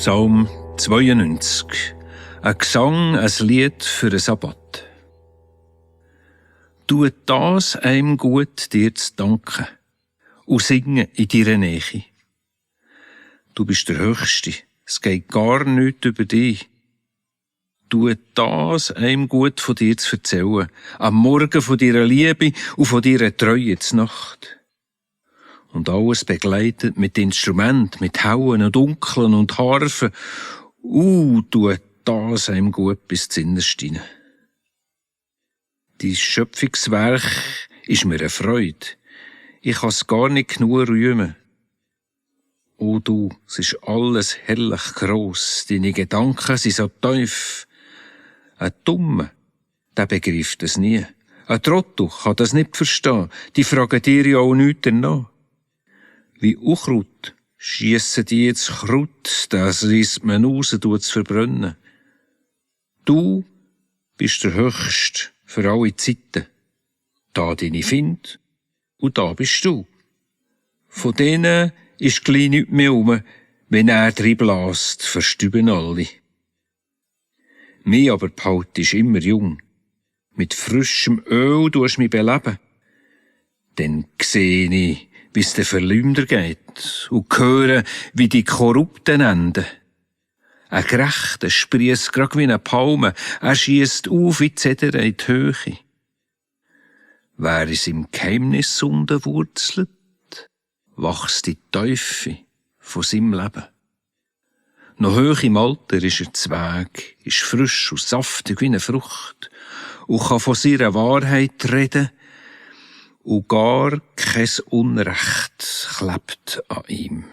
Psalm 92. Ein Gesang, ein Lied für den Sabbat. Tut das einem gut, dir zu danken und singen in deiner Nähe. Du bist der Höchste, es geht gar nichts über dich. Tut das einem gut von dir zu erzählen, am Morgen von deiner Liebe und von deiner Treue zur Nacht. Und alles begleitet mit Instrumenten, mit Hauen und Dunkeln und Harfen. Tut das einem gut bis zu Innerste hinein. Dein Schöpfungswerk ist mir eine Freude. Ich kann es gar nicht genug rühmen. Du, es ist alles herrlich gross. Deine Gedanken sind so tief. Ein Dummer, der begreift es nie. Ein Trottel kann das nicht verstehen. Die fragen dir ja auch nichts danach. Wie Unkraut schiessen die jetzt Kraut, das reisst man raus, tut's verbrennen. Du bist der Höchste für alle Zeiten. Da deine Find und da bist du. Von denen ist gleich nichts mehr rum, wenn er dreinbläst, verstüben alle. Mich aber behaltest immer jung. Mit frischem Öl tust mich beleben. Dann seh ich, wie's den Verleumder geht und höre, wie die Korrupten enden. Ein Gerechter sprießt grad wie eine Palme, er schiesst auf wie Zeder in die Höhe. Wer es im Geheimnis wurzelt, wächst die Tiefe von seinem Leben. Noch hoch im Alter ist er Zweig, ist frisch und saftig wie eine Frucht und kann von seiner Wahrheit reden und gar kein Unrecht klebt an ihm.